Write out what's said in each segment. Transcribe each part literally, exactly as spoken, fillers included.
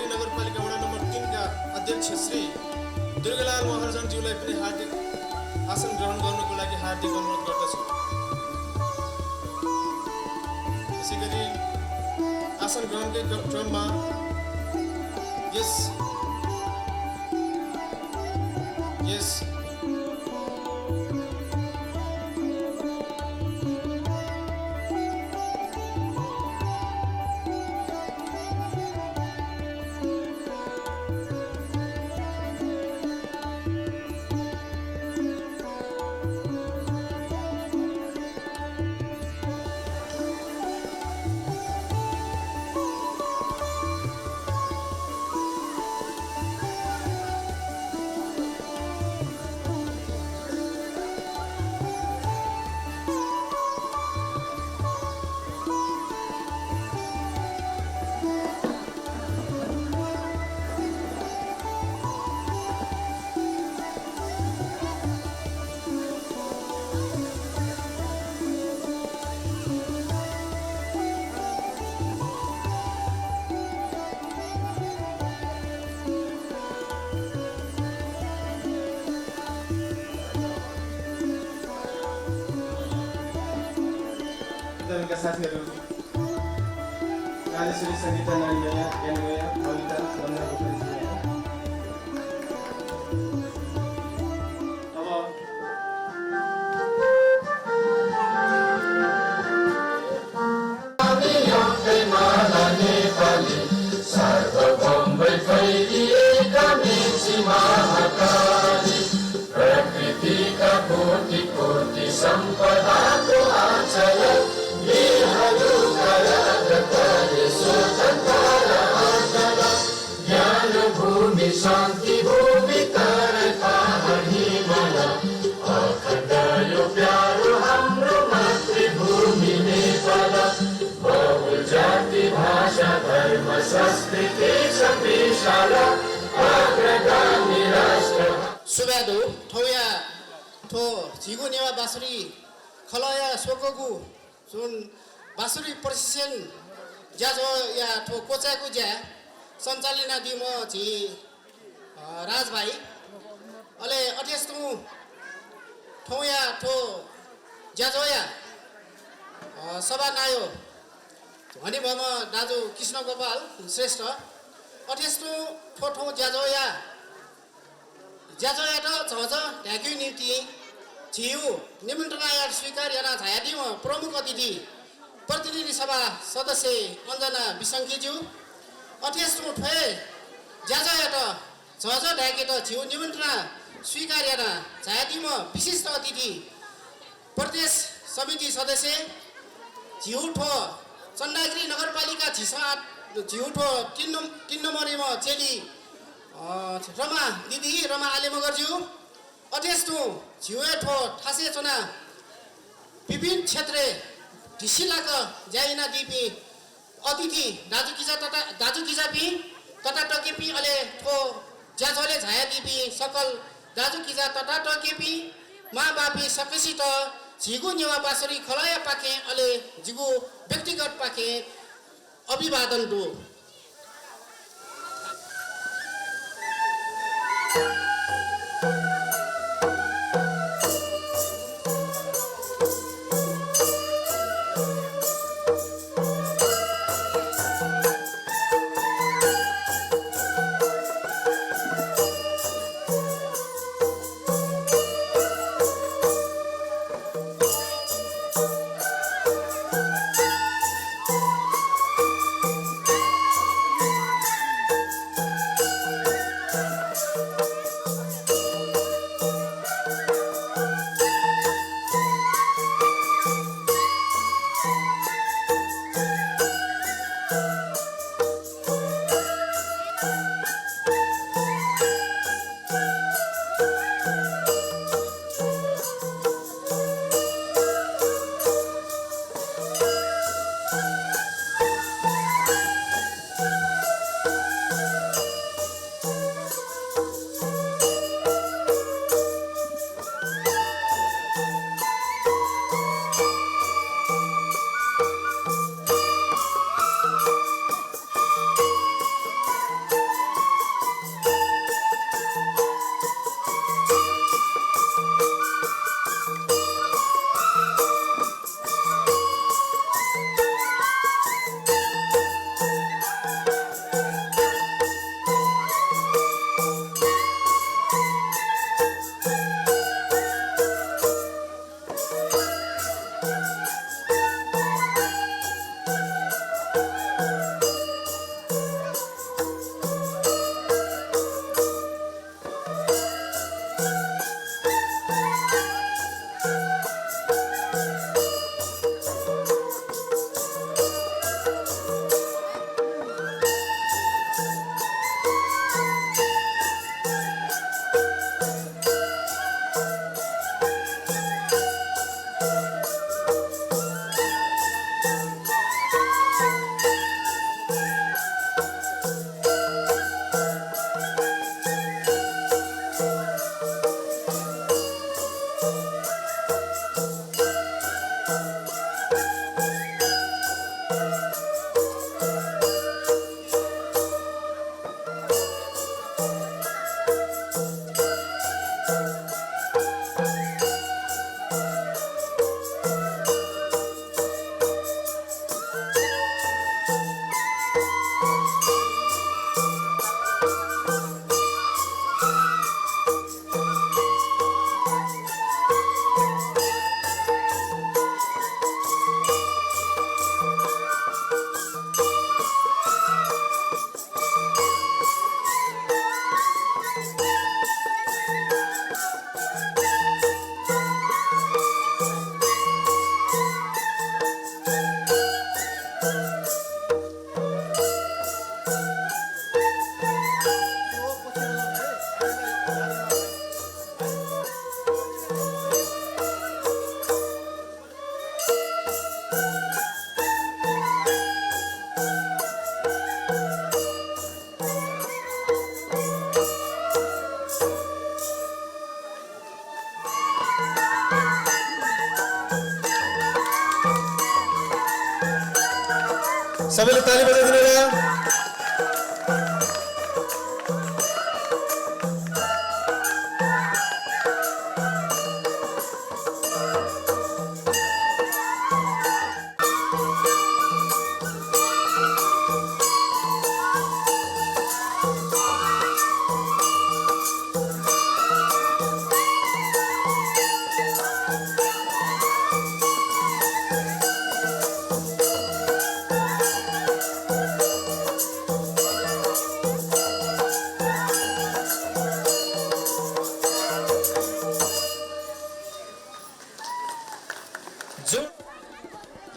नगरपालिका वडा नम्बर तीनका अध्यक्ष श्री दुर्गालाल महर्जनज्यूलाई पनि हार्दिक आसन ग्रहण गर्नको लागि हार्दिक अनुरोध गर्दछु। त्यसै गरी आसन ग्रहणकै क्रममा यस, यस साथीहरू, राजेश्वरी संगीता नानीमाया, ज्ञानमाया, ममिता, वन्दना गोपाल। अब नेपाली सार्वभौम फैलिएका मेची महाकाली, प्रकृतिका कोटि कोटि सम्पदाको आचल, वीरहरूका याद गरे स्वतन्त्र अटल। ज्ञान भूमि, शान्ति भूमि, तराई, पहाड, हिमाल, अखण्ड यो प्यारो हाम्रो मातृभूमि नेपाल। बहुल जाति, भाषा, धर्म, संस्कृति छ विशाल, अग्रगामी राष्ट्र। सुभाय् दु, थौंया थ्व झीगु नेवाः बाँसुरी खलःया स्वकःगु जुन बाँसुरी प्रशिक्षण ज्याझ्वःया थ्व क्वचायेगु ज्या सञ्चालन यानादीम्ह झी, अ, राज भाइ, अले अथे हे तुं थौंया थ्व ज्याझ्वःया, अ, सभानायः हनेबहःम्ह दाजु कृष्ण गोपाल श्रेष्ठ, अथे हे तुं थ्व थौं ज्याझ्वःया ज्याझ्वःयात झःझः धायेकेगु निंतिं झीगु निमन्त्रणायात स्वीकार यानाः झायादीम्ह प्रमुख अतिथि प्रतिनिधि सभा सदस्य अञ्जना विसंखीज्यू, अथे हे तुं थ्व हे ज्याझ्वःयात झःझः धायेकेत झीगु निमन्त्रणा स्वीकार यानाः झायादीम्ह विशिष्ट अतिथि प्रदेश समिति सदस्य, झीगु थ्व चन्दागिरी नगरपालिका झीसं आ-, झीगु थ्व तीन नं-, तीन नम्बरयाम्ह चेली, अ, रमा दिदी, रमा आले मगरज्यू, अथे हे तुं झीगु हे थ्व थासय् च्वनाः विभिन्न क्षेत्रय् धिसिलाक ज्या यानादीपिं अतिथि दाजुकिजा तता, दाजुकिजापिं ततातकेपिं, अले थ्व ज्याझ्वलय् झायादीपिं सकल दाजुकिजा ततातकेपिं, मांबौपिं सकसित झीगु नेवाः बाँसुरी खलःया पाखें अले जिगु व्यक्तिगत पाखें अभिवादन दु। सबैले ताली बजाइदिनु होला।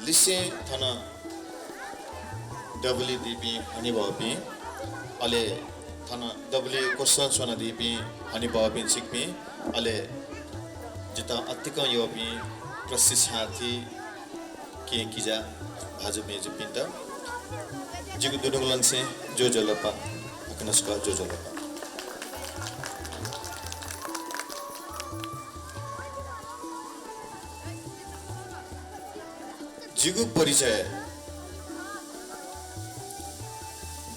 लिसें थन दबुलिइ दीपिं हनेबहःपिं, अले थन दबुलिइ क्वसं च्वनादीपिं हनेबहःपिं छिकपिं, अले जितः अतिकं यःपिं प्रशिक्षार्थी, केहेँ किजा, भाजु मय्‌जुपिन्त जिगु दुनुगलंनिसें ज्वजलपा, हाकनं छकः ज्वजलपा। जिगु परिचय,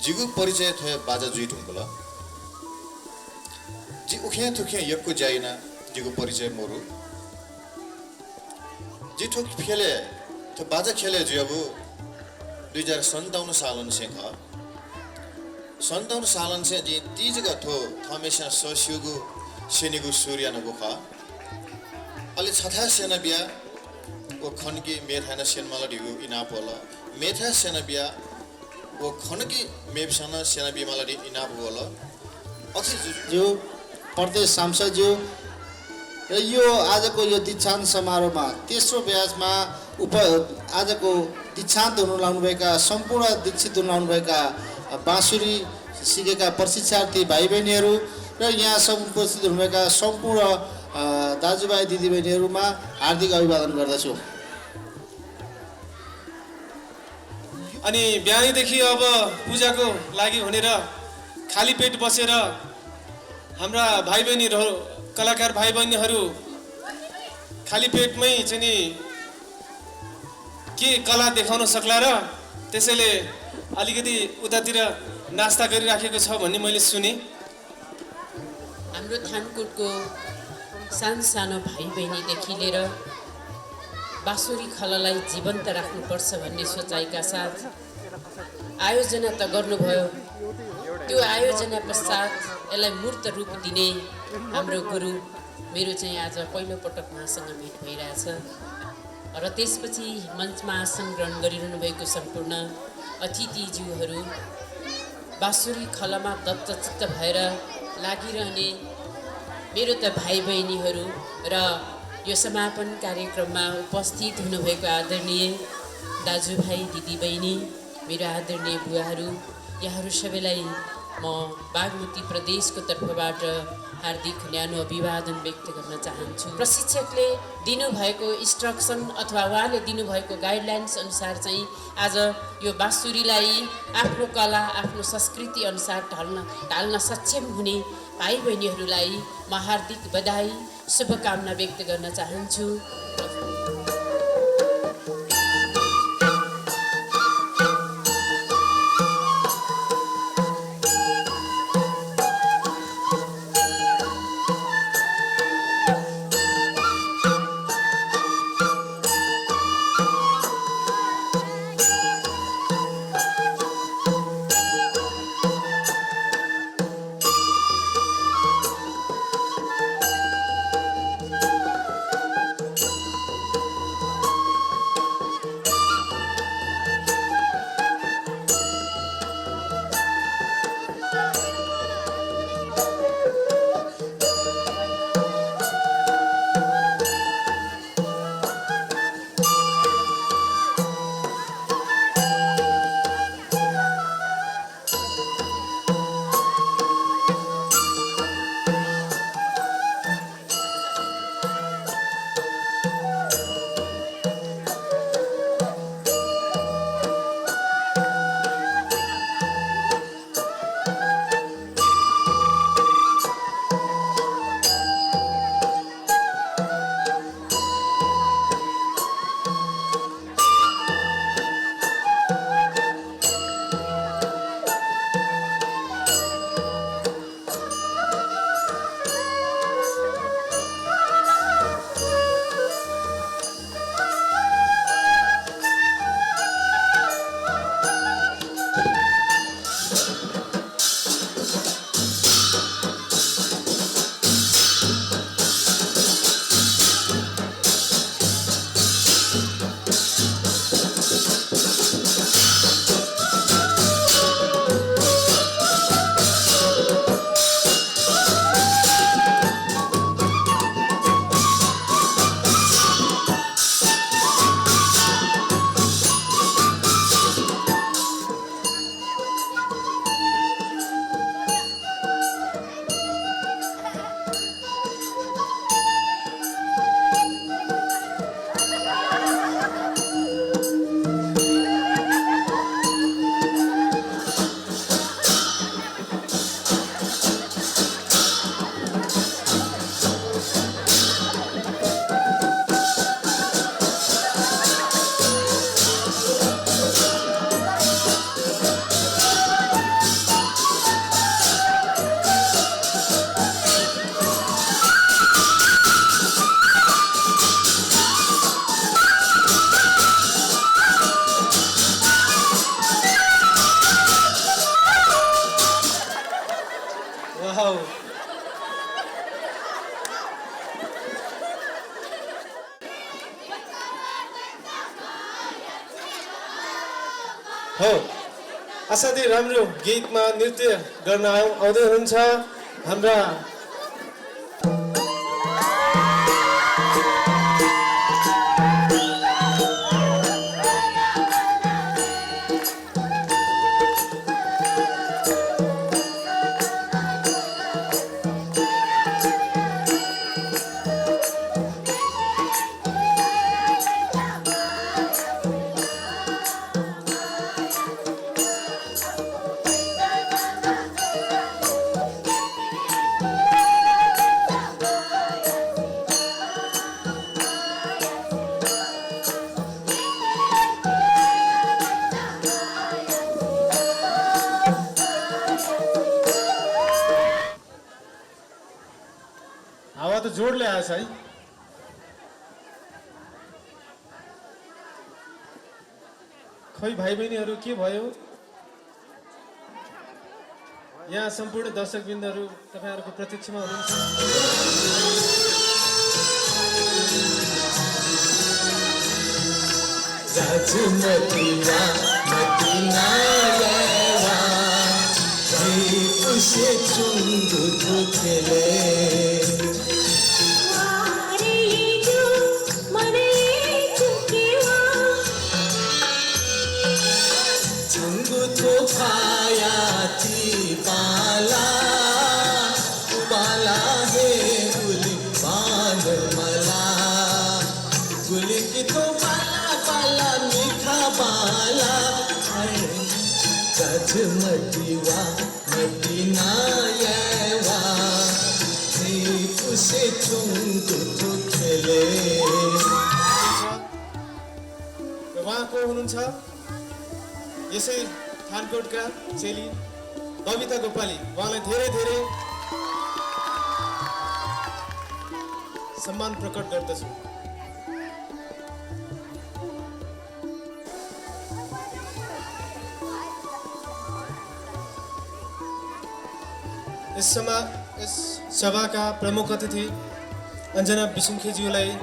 जिगु परिचय थ्व हे बाजा जुइ धुंकल। जि उखें थुखें यक्व ज्या याना, जिगु परिचय मरु। जि थ्व ख्यलय्, थ्व बाजा ख्यलय् जुयागु दुई हजार सन्ताउन्न सालंनिसें खः। सन्ताउन्न सालंनिसें जिं तिजक थ्व थःम्हेस्यां सःस्यूगु स्यनेगु सुरु यानागु खः। अले छथाय् स्यना बिया व खनकि मेथाय् नं स्यनेमाल धइगु इनाप वल। मेथाय् स्यना बिया व खनकि मेपिसं नं स्यना बीमाल धइगु इनाप वल। अथे जु- ज्यू, प्रदेश सांसद ज्यू, र यो आजको यो दीक्षान्त समारोहमा तेस्रो ब्याचमा उप-, आजको दीक्षान्त हुन लाउनुभएका सम्पूर्ण दीक्षित हुन लाउनुभएका बाँसुरी सिकेका प्रशिक्षार्थी भाइ बहिनीहरू र यहाँ सम-, उपस्थित हुनुभएका सम्पूर्ण, अ, दाजुभाइ दिदीबहिनीहरूमा हार्दिक अभिवादन गर्दछु। अनि बिहानैदेखि अब पूजाको लागि भनेर खाली पेट बसेर हाम्रा भाइ बहिनीहरू, कलाकार भाइ बहिनीहरू खाली पेटमै चाहिँ नि के कला देखाउन सक्ला र त्यसैले अलिकति उतातिर नास्ता गरिराखेको छ भन्ने मैले सुने। हाम्रो थानकोटको सानो सानो भाइ बहिनीदेखि लिएर बाँसुरी खललाई जीवन्त राख्नुपर्छ भन्ने सोचाइका साथ आयोजना त गर्नुभयो। त्यो आयोजना पश्चात यसलाई मूर्त रूप दिने हाम्रो गुरु मेरो चाहिँ आज पहिलोपटक उहाँसँग भेट भइरहेछ। र त्यसपछि मञ्चमा आसन ग्रहण गरिरहनुभएको सम्पूर्ण अतिथिज्यूहरू, बाँसुरी खलमा दत्तचित्त भएर लागिरहने मेरो त भाइ बहिनीहरू र यो समापन कार्यक्रममा उपस्थित हुनुभएको आदरणीय दाजुभाइ दिदीबहिनी, मेरो आदरणीय बुवाहरू, यहाँहरू सबैलाई म बागमती प्रदेशको तर्फबाट हार्दिक न्यानो अभिवादन व्यक्त गर्न चाहन्छु। प्रशिक्षकले दिनुभएको instruction अथवा उहाँले दिनुभएको guidelines अनुसार चाहिँ आज यो बाँसुरीलाई आफ्नो कला, आफ्नो संस्कृति अनुसार ढल्न, ढाल्न सक्षम हुने भाइ बहिनीहरूलाई म हार्दिक बधाई, शुभकामना व्यक्त गर्न चाहन्छु। Wow। हो, असाध्यै राम्रो गीतमा नृत्य गर्न आउ-, आउँदै हुनुहुन्छ हाम्रा है। खै भाइ बहिनीहरू, के भयो? यहाँ सम्पूर्ण दर्शकवृन्दहरू, तपाईँहरूको प्रतीक्षामा हुनुहुन्छ। राजमतिवा, मतिना यावा, दीपुसे चुंगु थुखेले। वारे जो मने चुकेवा। चुंगु थोखाया ति बाला, बाला हे गुलि बाल मला। गुलि कि थो बाला, बाला मिखा बाला। जजमतिवा, मतिना यावा, ति पुसे चुंगु थुखेले। र उहाँ को हुनुहुन्छ? यसै थानकोटका चेली बबिता गोपाली, उहाँलाई धेरै धेरै सम्मान प्रकट गर्दछु। यस समा-, यस सभाका प्रमुख अतिथि अञ्जना बिसुम्खेज्यूलाई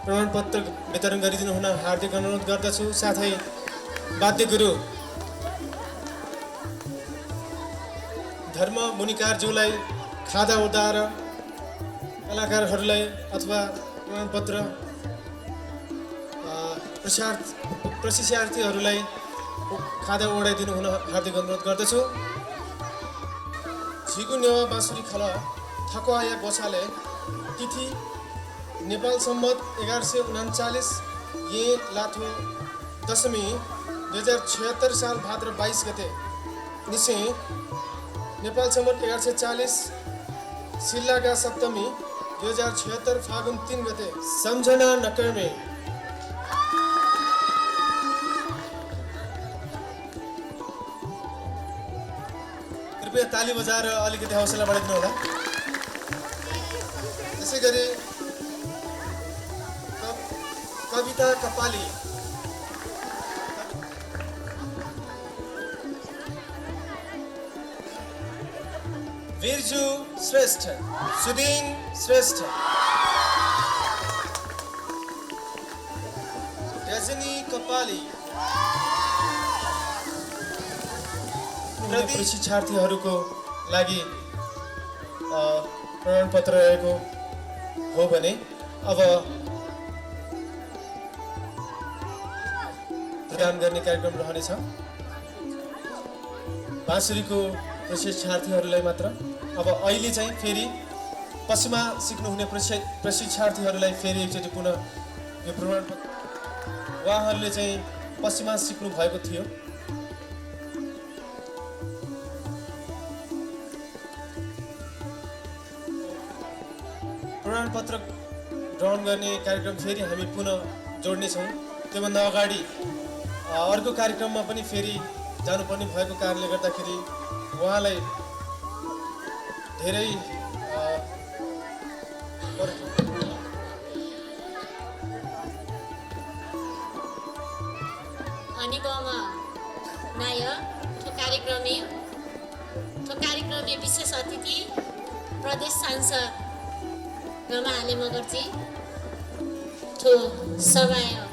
प्रमाणपत्र वितरण गरिदिनुहुन हार्दिक अनुरोध गर्दछु। साथै वाद्य गुरु धर्म मुनिकारज्यूलाई खादा ओढाएर कलाकारहरूलाई अथवा प्रमाणपत्र, अ, प्रशिक्षार्थ-, प्रशिक्षार्थीहरूलाई खादा ओढाइदिनु हुन हार्दिक अनुरोध गर्दछु। झीगु नेवाः बाँसुरी खलः थकवाःया ग्वसालय् तिथि नेपाल सम्बत एघार सय उनन्चालिस येँ लाथो दशमी दुई हजार छयहत्तर साल भाद्र बाइस गते निसें नेपाल सम्बत एघार सय चालिस सिल्लागा सप्तमी दुई हजार छयहत्तर फागुन तीन गते सम्झना नकर्मे। कृपया ताली बजाएर अलिकति हौसला बढाइदिनु होला। त्यसै गरी क-, कविता कपाली, बिर्जु श्रेष्ठ, सुदिन श्रेष्ठ, रजनी कपाली, प्रदीप प्रशिक्षार्थीहरूको लागि, अ, प्रमाणपत्र रहेको हो भने अब प्रदान गर्ने कार्यक्रम रहनेछ। बाँसुरीको प्रशिक्षार्थीहरूलाई मात्र। अब अहिले चाहिँ फेरि पश्चिमा सिक्नुहुने प्रशि-, प्रशिक्षार्थीहरूलाई फेरि एकचोटि पुनः यो प्रमाणपत्र उहाँहरूले चाहिँ पश्चिमा सिक्नु भएको थियो। प्रमाणपत्र ग्रहण गर्ने कार्यक्रम फेरि हामी पुनः जोड्नेछौँ। त्योभन्दा अगाडि, अ, अर्को कार्यक्रममा पनि फेरि जानुपर्ने भएको कारणले गर्दाखेरि उहाँलाई धेरै, अ, पर- हनेबहःम्ह नायः थ्व कार्यक्रमय् थ्व कार्यक्रमय् विशेष अतिथि प्रदेश सांसद रमा आले मगरजी थ्व सभाय्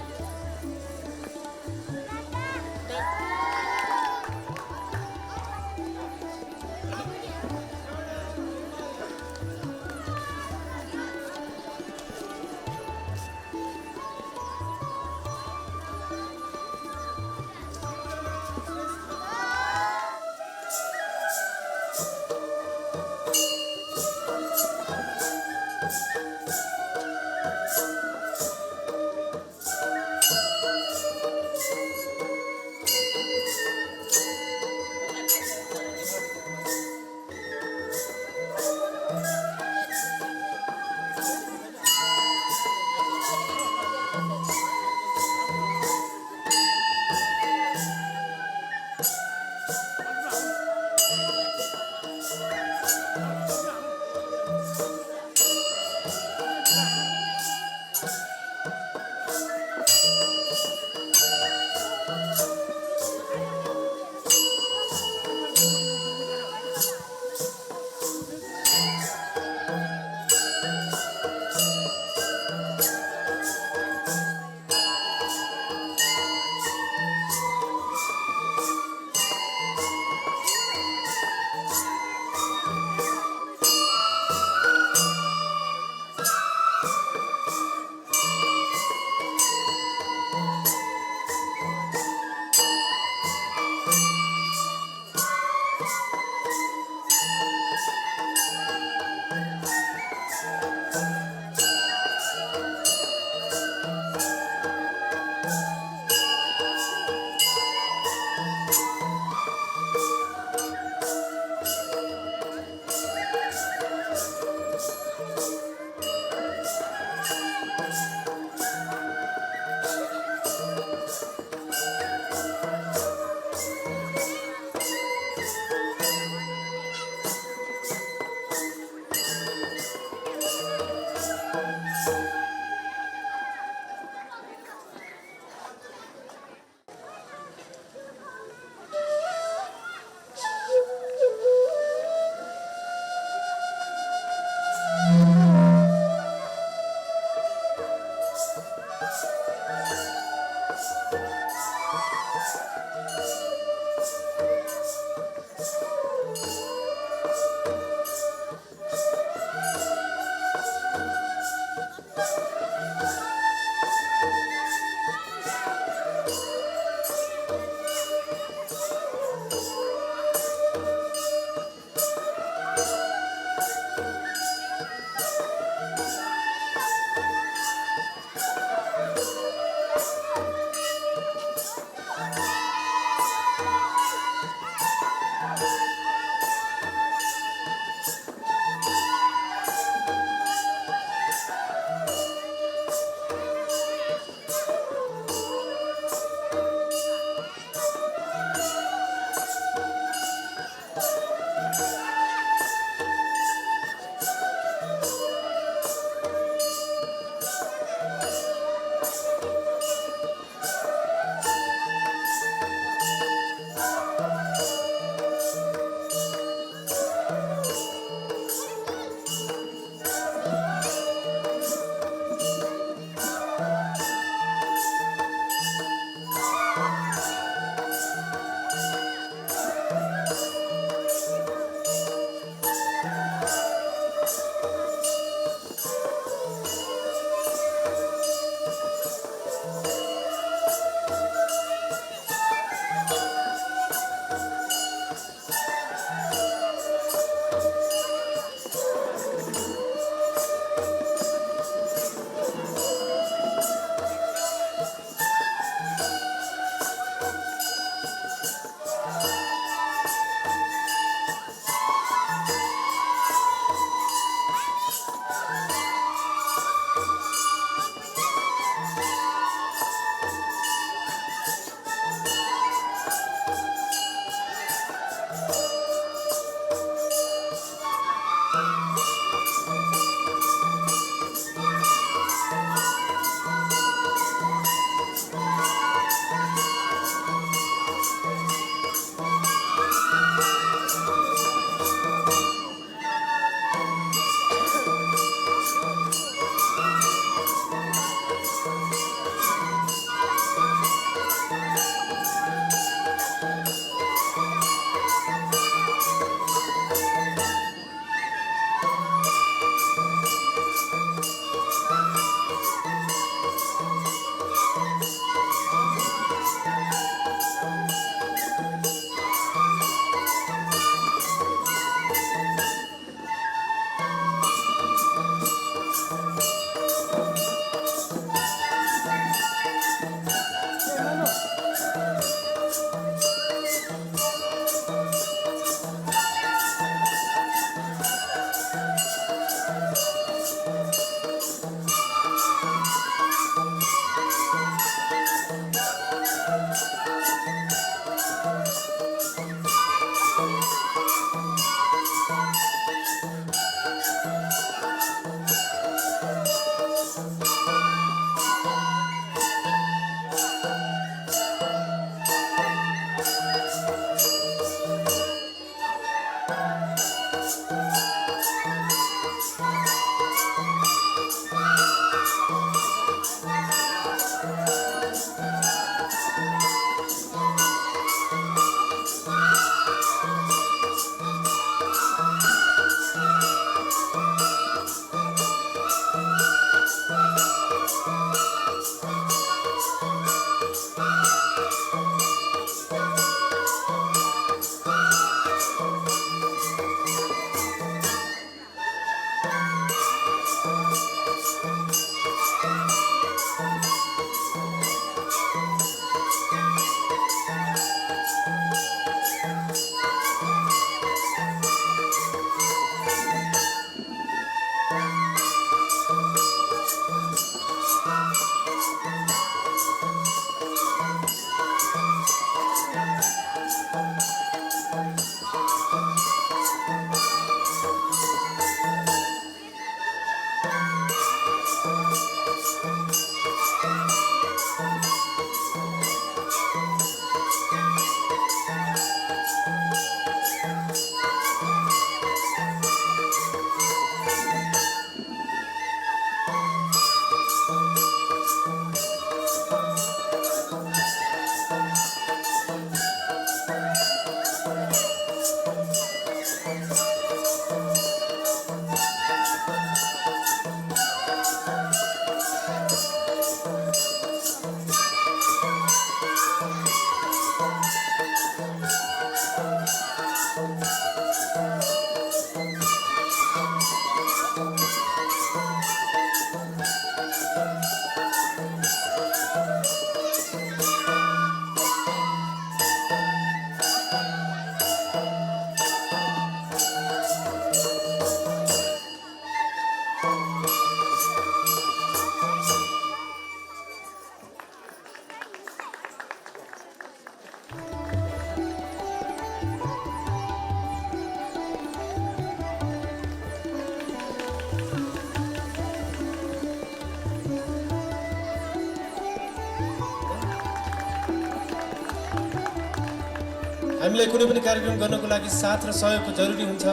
हामीलाई कुनै पनि कार्यक्रम गर्नको लागि साथ र सहयोगको जरुरी हुन्छ।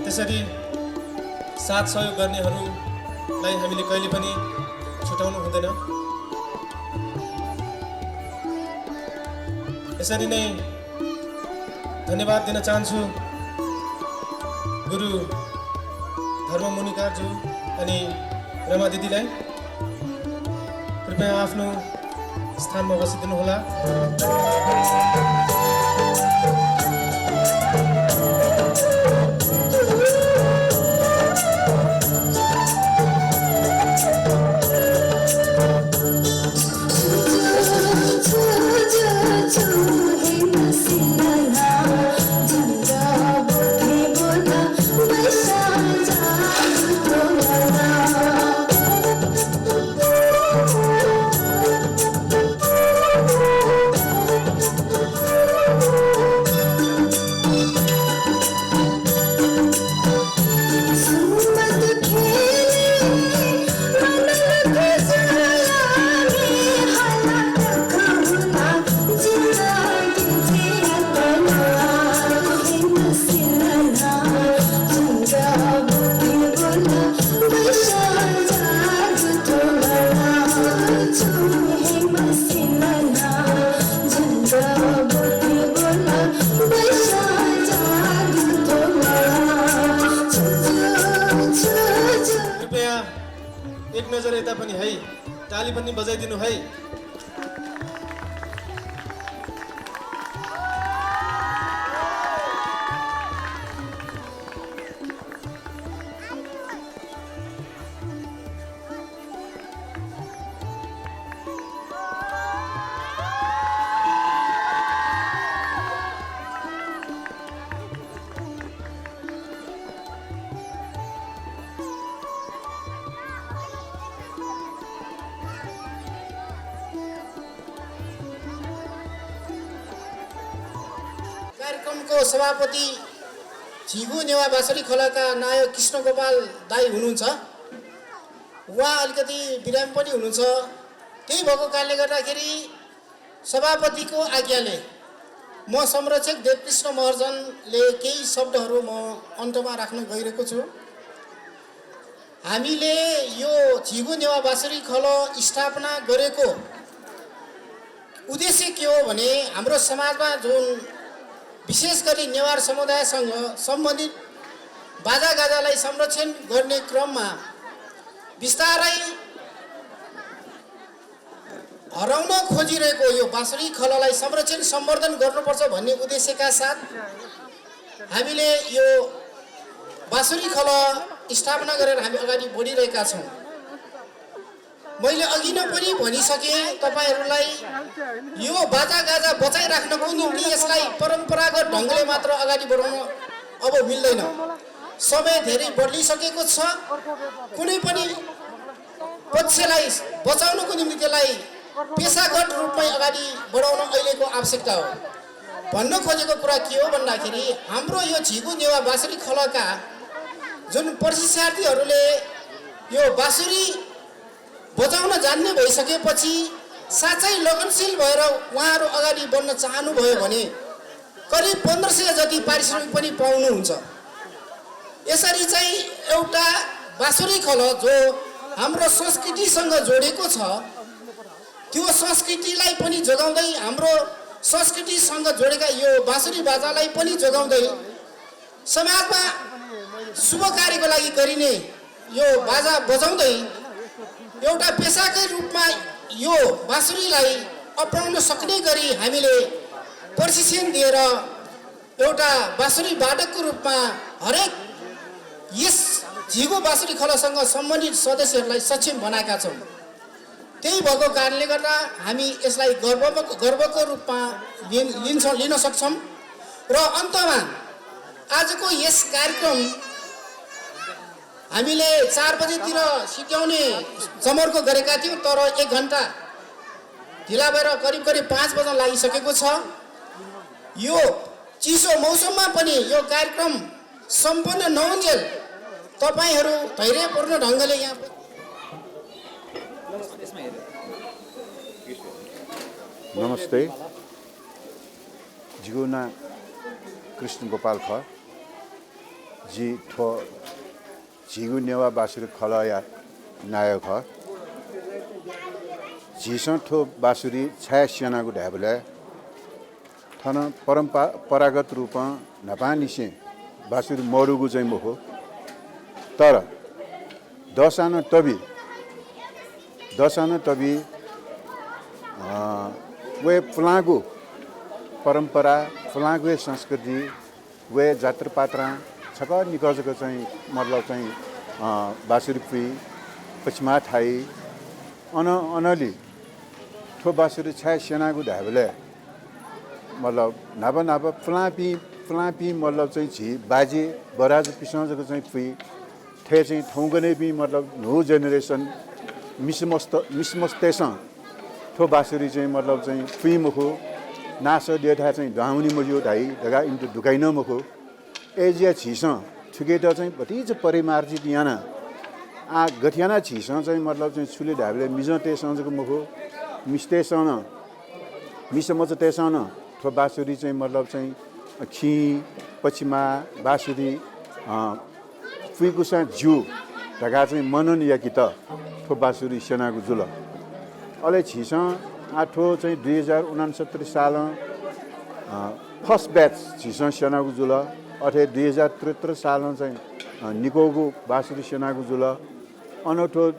त्यसरी साथ सहयोग गर्नेहरूलाई हामीले कहिले पनि छुटाउनु हुँदैन। यसरी नै धन्यवाद दिन चाहन्छु गुरु धर्म मुनिकारजु अनि रमा दिदीलाई। कृपया आफ्नो स्थानमा बसिदिनुहोला। कृपया एक नजर यता पनि है, ताली पनि बजाइदिनु है। कार्यक्रमको सभापति झिगू नेवाः बाँसुरी खलःका नायः कृष्णगोपाल दाइ हुनुहुन्छ। उहाँ अलिकति बिरामी पनि हुनुहुन्छ। त्यही भएको कारणले गर्दाखेरि सभापतिको आज्ञाले म संरक्षक देवकृष्ण महर्जनले केही शब्दहरू म अन्तमा राख्न गइरहेको छु। हामीले यो झिगू नेवाः बाँसुरी खलः स्थापना गरेको उद्देश्य के हो भने, हाम्रो समाजमा जुन विशेष गरी नेवार समुदायसँग सम्बन्धित बाजागाजालाई संरक्षण गर्ने क्रममा बिस्तारै हराउन खोजिरहेको यो बाँसुरी खलःलाई संरक्षण, सम्वर्धन गर्नुपर्छ भन्ने उद्देश्यका साथ हामीले यो बाँसुरी खलः स्थापना गरेर हामी अगाडि बढिरहेका छौँ। मैले अघि नै पनि भनिसकेँ, तपाईँहरूलाई यो बाजागाजा बचाइराख्नको निम्ति यसलाई परम्परागत ढङ्गले मात्र अगाडि बढाउन अब मिल्दैन। समय धेरै बदलिसकेको छ। कुनै पनि पक्षलाई बचाउनको निम्ति त्यसलाई पेसागत रूपमै अगाडि बढाउन अहिलेको आवश्यकता हो। भन्न खोजेको कुरा के हो भन्दाखेरि, हाम्रो यो झिगू नेवाः बाँसुरी खलःका जुन प्रशिक्षार्थीहरूले यो बाँसुरी बजाउन जान्ने भइसकेपछि साँच्चै लगनशील भएर उहाँहरू अगाडि बढ्न चाहनुभयो भने करिब पन्ध्र सय जति पारिश्रमिक पनि पाउनुहुन्छ। यसरी चाहिँ एउटा बाँसुरी खलः जो हाम्रो संस्कृतिसँग जोडेको छ, त्यो संस्कृतिलाई पनि जोगाउँदै, हाम्रो संस्कृतिसँग जोडेका यो बाँसुरी बाजालाई पनि जोगाउँदै, समाजमा शुभ कार्यको लागि गरिने यो बाजा बजाउँदै एउटा पेसाकै रूपमा यो बाँसुरीलाई अपनाउन सक्ने गरी हामीले प्रशिक्षण दिएर एउटा बाँसुरी वादकको रूपमा हरेक यस झिगू बाँसुरी खलःसँग सम्बन्धित सदस्यहरूलाई सक्षम बनाएका छौँ। त्यही भएको कारणले गर्दा हामी यसलाई गर्व, गर्वको रूपमा लिन, लिन्छौँ, लिन सक्छौँ। र अन्तमा आजको यस कार्यक्रम हामीले चार बजेतिर सिध्याउने जमर्को गरेका थियौँ, तर एक घन्टा ढिला भएर करिब करिब पाँच बजन लागिसकेको छ। यो चिसो मौसममा पनि यो कार्यक्रम सम्पन्न नहुन्जेल तपाईंहरू धैर्यपूर्ण ढंगले यहाँ नमस्ते। जिगु नां कृष्ण गोपाल खः। जि थ्व झीगु नेवाः बाँसुरी खलःया नायः खः। झीसं थ्व बाँसुरी छाय् स्यनागु धायेबलय् थन परम्परागत रूपं न्हापांनिसें बाँसुरी मदुगु चाहिँ मखु, तर दसां नं तबी, दसां नं तबी, अ, वय् पुलांगु परम्परा, पुलांगु हे संस्कृति, वय् जात्रापात्रां छकः निकः जक चाहिँ मतलब चाहिँ, अ, बाँसुरी पुइ, पछिमा थाइ। अन, अनंलि थ्व बाँसुरी छाय् स्यनागु धायेबलय् मतलब न्हापा न्हापा पुलांपिं, पुलांपिं मतलब चाहिँ झी बाजे बराजुपिसं जक चाहिँ पुइ। थथे चाहिँ थौंकन्हय्‌पिं मतलब न्हू generation मिसमस्त, मिसमस्तय्‌सं थ्व बाँसुरी चाहिँ मतलब चाहिँ पुइ मखु, नासः द्यःथाय् चाहिँ दुहां वनी मज्यू धाइ धकाः इमित दुकाइ नं मखु। अय्‌जुयाः झीसं थुकियात चाहिँ भतिचा परिमार्जित यानाः आः गथे यानाः झीसं चाहिँ मतलब चाहिँ छु ले धायेबलय् मिजंतय्‌सं जक मखु, मिस्तय्‌सं नं, मिसा मचातय्‌सं नं थ्व बाँसुरी चाहिँ मतलब चाहिँ खिं, पछिमा, बाँसुरी, अ, पुइकूसां ज्यू धकाः चाहिँ मनन याकेत थ्व बाँसुरी स्यनागु जुल। अले झीसं आः थ्व चाहिँ दुई हजार उनान्सत्तरी सालं, अ, first batch झीसं स्यनागु जुल। अथे दुई हजार त्रिहत्तर सालं चाहिँ, अ, निक्वःगु बाँसुरी स्यनागु जुल। अन थ्व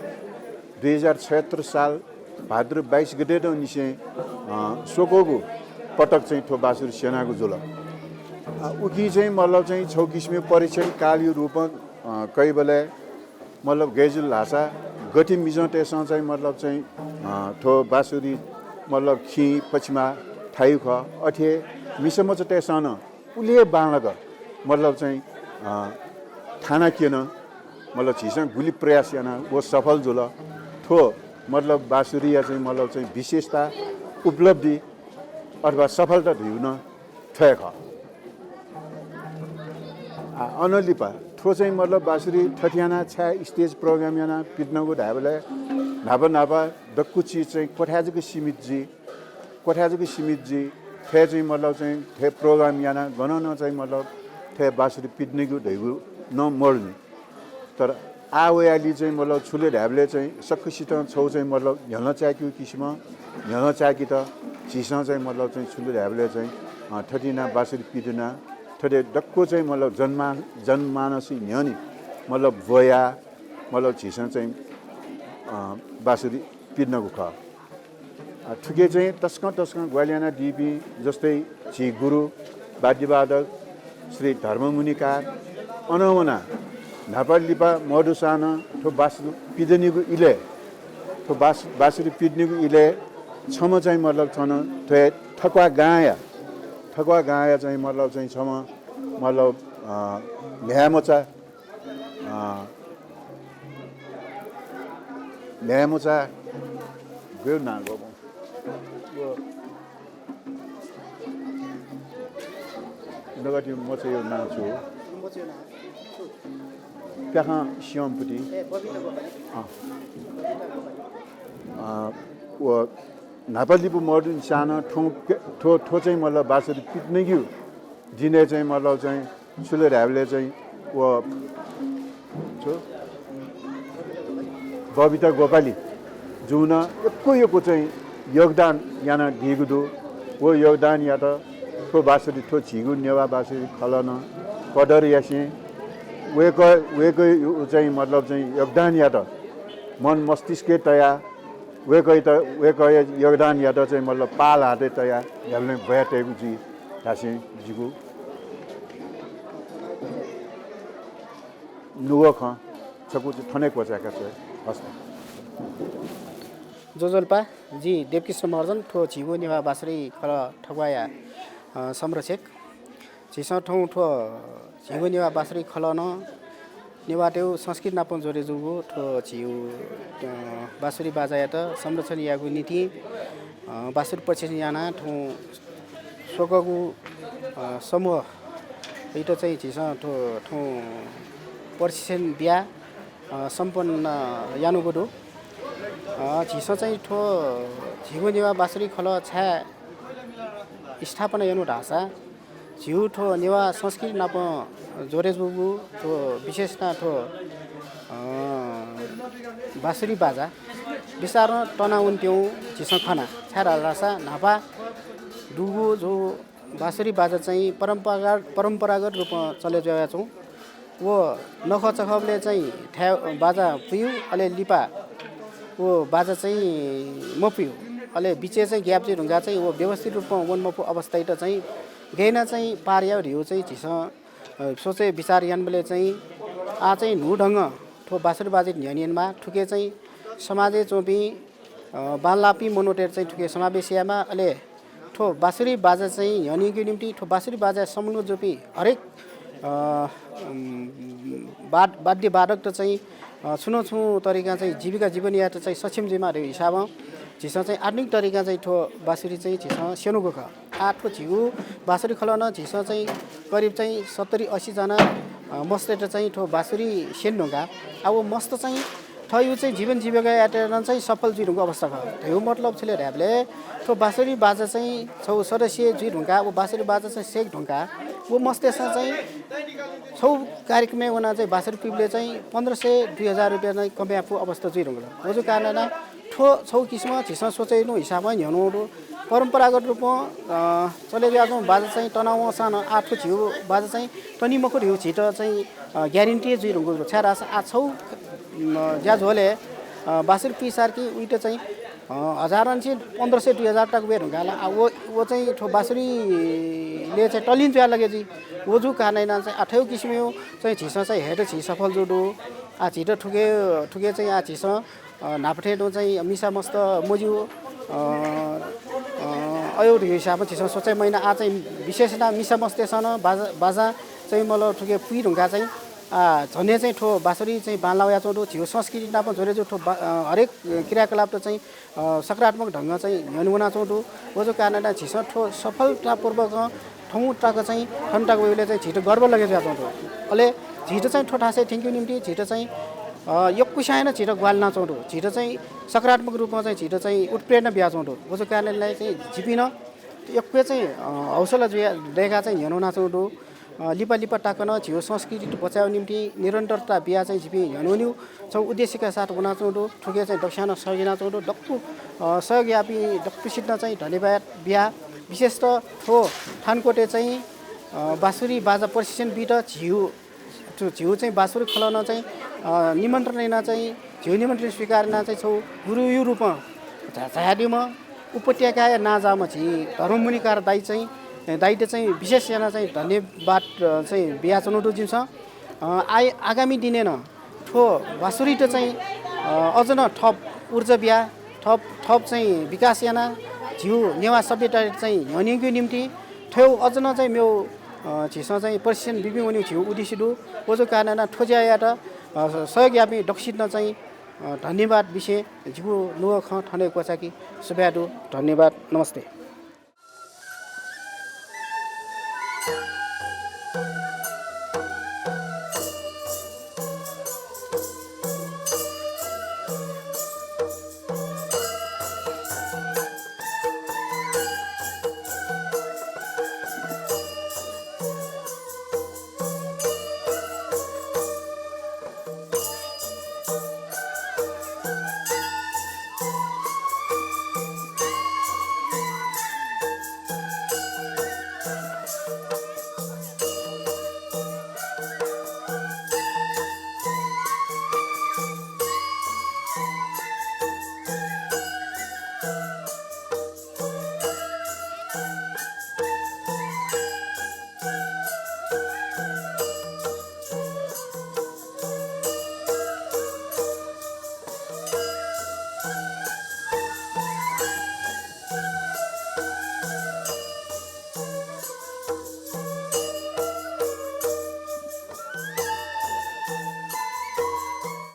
दुई हजार छयत्तर साल भाद्र बाइस गते नं निसें, अ, स्वक्वःगु पटक चाहिँ थ्व बाँसुरी स्यनागु जुल। अ, उकी चाहिँ मतलब चाहिँ छगू किसिमया परीक्षण कालया रूपं, अ, कइबलय् मतलब गय् जुल धाःसा गथे मिजंतय्‌सं चाहिँ मतलब चाहिँ, अ, थ्व बाँसुरी मतलब खिं पछिमा थाइगु खः, अथे मिसा मचातय्‌सं नं उलि हे बांलाक मतलब चाहिँ, अ, थाना क्यन, मतलब झीसं गुलि प्रयास याना व सफल जुल। थ्व मतलब बाँसुरीया चाहिँ मतलब चाहिँ विशेषता, उपलब्धि अथवा सफलता धइगु नं थ्व हे खः। आ, अनंलिपा थ्व चाहिँ मतलब बाँसुरी थथे यानाः छाय् stage program यानाः पिदनागु धायेबलय् न्हापा न्हापा दक्व चिज चाहिँ क्वथाय् जक सीमित जुइ। क्वथाय् जक सीमित जुइ। थथे चाहिँ मतलब चाहिँ थथे program यानाः गनं नं चाहिँ मतलब थथे बाँसुरी पिदनेगु धइगु नं मदुनि। तर आः वयालि चाहिँ मतलब छु ले धायेबलय् चाहिँ सकसितं छगू चाहिँ मतलब न्ह्यलं चाय्‌केगु किसिमं न्ह्यलं चाय्‌केत झीसं चाहिँ मतलब चाहिँ छु ले धायेबलय् चाहिँ, अ, थथे यानाः बाँसुरी पिदनाः थथे दक्व चाहिँ मतलब जनमा-, जनमानसया न्ह्यःने मतलब ब्वयाः मतलब झीसं चाहिँ, अ, बाँसुरी पिदनागु खः। अ, थुके चाहिँ तसकं तसकं ग्वाहालि यानादीपिं जस्तै झी गुरु वाद्यवादक श्री धर्ममुनिकार अनं वनाः न्हापा लिपा मदुसां नं थ्व बाँसुरी पिदनीगु इलय्, थ्व बाँस-, बाँसुरी पिदनीगु इलय् छम्ह चाहिँ मतलब थन थ्व हे थक्वा गांया, थक्वा गांया चाहिँ मतलब चाहिँ छम्ह मतलब, अ, म्ह्याय्‌मचा, अ, म्ह्याय्‌मचा गय् नां गः बं? व नगति मचाया नां छु? प्याखं सिंहं पुति। अँ। अँ, व न्हापा लिपा मदुसां नं थ्व, थ्व, थ्व चाहिँ मतलब बाँसुरी पिदनेगु दिनय् चाहिँ मतलब चाहिँ छु ले धायेबलय् चाहिँ व छु बबिता गोपाली जुं नं यक्व यक्व चाहिँ योगदान यानादीगु दु। व योगदानयात थ्व बाँसुरी, थ्व झीगु नेवाः बाँसुरी खलं नं कदर यासें वय्‌कः, वय्‌कःया चाहिँ मतलब चाहिँ योगदानयात मन मस्तिष्कय् तयाः वय्‌कःयात, वय्‌कःया योगदानयात चाहिँ मतलब पाः ल्हातय् तयाः न्ह्याबलें ब्वया तयेगु जुइ धासें जिगु नुगः खँ छकू चाहिँ थन हे क्वचाय्‌का च्वये। हस्। ज्वजलपा, जि देवकृष्ण महर्जन, थ्व झीगु नेवाः बाँसुरी खलं थक्वाया, अ, संरक्षक। झीसं थौं थ्व झीगु नेवाः बाँसुरी खलं नं नेवाःतय् संस्कृति नाप जोडे जूगु थ्व झीगु, अ, बाँसुरी बाजायात संरक्षण यायेगु निंतिं, अ, बाँसुरी प्रशिक्षण यानाः थौं स्वक्वःगु, अ, समूहयात चाहिँ झीसं थ्व, थौं प्रशिक्षण बियाः, अ, सम्पन्न यानागु दु। अ, झीसं चाहिँ थ्व झीगु नेवाः बाँसुरी खलं छाय् स्थापना यानु धाःसा झीगु थ्व नेवाः संस्कृति नाप जोडे जूगु थ्व विशेष नं थ्व, अ, बाँसुरी बाजा बिस्तारं तनावनेत्यंगु झीसं खना। छाय् धाःसा न्हापा दुगु जो बाँसुरी बाजा चाहिँ परम्परागत, परम्परागत रूपं चले जुयाच्वं। व नखःचखःबलय् चाहिँ थाय् बाजा पुयु, अले लिपा व बाजा चाहिँ मपुयु, अले बिचय् चाहिँ gap जुइ धुंकाः चाहिँ व व्यवस्थित रूपं वने मफु अवस्थायात चाहिँ गय् याना चाहिँ पार याये धइगु चाहिँ झीसं, अ, सोचे विचार यानाबलय् चाहिँ आः चाहिँ न्हूढंगं थ्व बाँसुरी बाजा न्ह्यःने यानाः थुके चाहिँ समाजय् च्वंपिं, अ, बांलाःपिं मनूतय्त चाहिँ थुके समावेश यायेमाः। अले थ्व बाँसुरी बाजा चाहिँ न्ह्यःनेगु निम्तिं थ्व बाँसुरी बाजाय् संलग्न जूपिं हरेक, अ, उम्, वाद-, वाद्य वादकत चाहिँ, अ, छुं न छुं तरिकां चाहिँ जीविका जीवन यायेत चाहिँ सक्षम जुइमाः धइगु हिसाबं झीसं चाहिँ आधुनिक तरिकां चाहिँ थ्व बाँसुरी चाहिँ झीसं स्यनागु खः। आः थ्व झीगु बाँसुरी खलः नं झीसं चाहिँ करिब चाहिँ सत्तरी अस्सी जना, अ, मस्तय्त चाहिँ थ्व बाँसुरी स्यने धुंकाः। आः व मस्त चाहिँ थःगु चाहिँ जीवन जीविका यायेत नं चाहिँ सफल जुइ धुंकूगु अवस्था खः। धइगु मतलब छु ले धायेबलय् थ्व बाँसुरी बाजा चाहिँ छगू सदस्य जुइ धुंकाः, व बाँसुरी बाजा चाहिँ स्यंके धुंकाः व मस्तय्सं चाहिँ छगू कार्यक्रमय् वनाः चाहिँ बाँसुरी पुइबलय् चाहिँ पन्ध्र सय दुई हजार रुपियाँ चाहिँ कमय् याये फु अवस्था जुइ धुंकल। व जूगु कारणं थ्व छगू किसिमं झीसं सोचे यानागु हिसाबं न्ह्यःने वंगु दु। परम्परागत रूपं, अ, चले जुयाच्वंगु बाजा चाहिँ तनावंसां नं आः थ्व झीगु बाजा चाहिँ तनी मखु धइगु झीत चाहिँ, अ, guarantee जुइ धुंकूगु दु। छाय् धाःसा आः छगू, अ, ज्याझ्वलय्, अ, बाँसुरी पुइसारकि उइत चाहिँ, अ, हजारंनिसें पन्ध्र सय दुई हजार तक वये धुंकाः ला। आः व, व चाहिँ थ्व बाँसुरीलय् चाहिँ तल्लीन जुया लगे जुइ। व जूगु कारणं यानाः चाहिँ आः थ्व किसिमं चाहिँ झीसं चाहिँ हयेत झी सफल जूगु दु। आः झीत थुके, थुके चाहिँ आः झीसं अ, न्हापा थें तुं चाहिँ मिसा मस्त मज्यू, अ, अ, अय् धइगु हिसाबं झीसं सोचे मयाना। आः चाहिँ विशेष यानाः मिसा मस्तय्सं नं बाजा, बाजा चाहिँ मतलब थुके पुइ धुंकाः चाहिँ, आ, झन हे चाहिँ थ्व बाँसुरी चाहिँ बांलाः वयाच्वंगु दु। झीगु संस्कृति नाप जोडे जूगु थ्व बा-, अ, हरेक क्रियाकलापत चाहिँ, अ, सकारात्मक ढंगं चाहिँ न्ह्यःने वनाच्वंगु दु। व जूगु कारणं झीसं थ्व सफलतापूर्वकं थौं तक चाहिँ, थन तक वयेबलय् चाहिँ झीत गर्व लगे जुयाच्वंगु दु। अले झीत चाहिँ थ्व थासय् थ्यंकेगु निम्तिं झीत चाहिँ, अ, यक्वस्यां नं झीत ग्वाहालि यानाच्वंगु दु। झीत चाहिँ सकारात्मक रूपं चाहिँ झीत चाहिँ उत्प्रेरणा बियाच्वंगु दु। व जूगु कारणं चाहिँ जिपिं नं यक्व चाहिँ, अ, हौसला जुया दयेकाः चाहिँ न्ह्यःने वनाच्वंगु दु। अ, लिपा लिपा तक नं झीगु संस्कृति बचायेगु निम्तिं निरन्तरता बियाः चाहिँ जिपिं न्ह्यःने वनेगु छगू उद्देश्यका साथ वनाच्वंगु दु। थुके चाहिँ दक्वस्यां नं सहयोग यानाच्वंगु दु। दक्व, अ, सहयोग याःपिं दक्वसित नं चाहिँ धन्यवाद बिया। विशेषतः थ्व थानकोटय् चाहिँ, अ, बाँसुरी बाजा प्रशिक्षण बीत झीगु, झीगु चाहिँ बाँसुरी खलः नं चाहिँ, अ, निमन्त्रणा यानाः चाहिँ झीगु निमन्त्रणा स्वीकार यानाः चाहिँ छगू गुरुया रूपं झा-, झायादीम्ह उपत्यकाया नांजाःम्ह झी धर्ममुनिकार दाइ चाहिँ, दाइयात चाहिँ विशेष यानाः चाहिँ धन्यवाद, अ, चाहिँ बियाच्वनागु दु जिमिसं। अ, आइ-, आगामी दिनय् नं थ्व बाँसुरीत चाहिँ, अ, अझ नं थप ऊर्जा बियाः, थप, थप चाहिँ विकास यानाः झीगु नेवाः सभ्यतायात चाहिँ न्ह्यःनेगु निम्तिं थ्व अझ नं चाहिँ मेगु, अ, झीसं चाहिँ प्रशिक्षण बीपिं वनेगु झीगु उद्देश्य दु। व जूगु कारणं थ्व ज्यायात, अ, सहयोग याःपिं दक्वसित नं चाहिँ, अ, धन्यवाद बिसें जिगु नुगः खँ थन हे क्वचायेके सुभाय् दु। धन्यवाद। नमस्ते।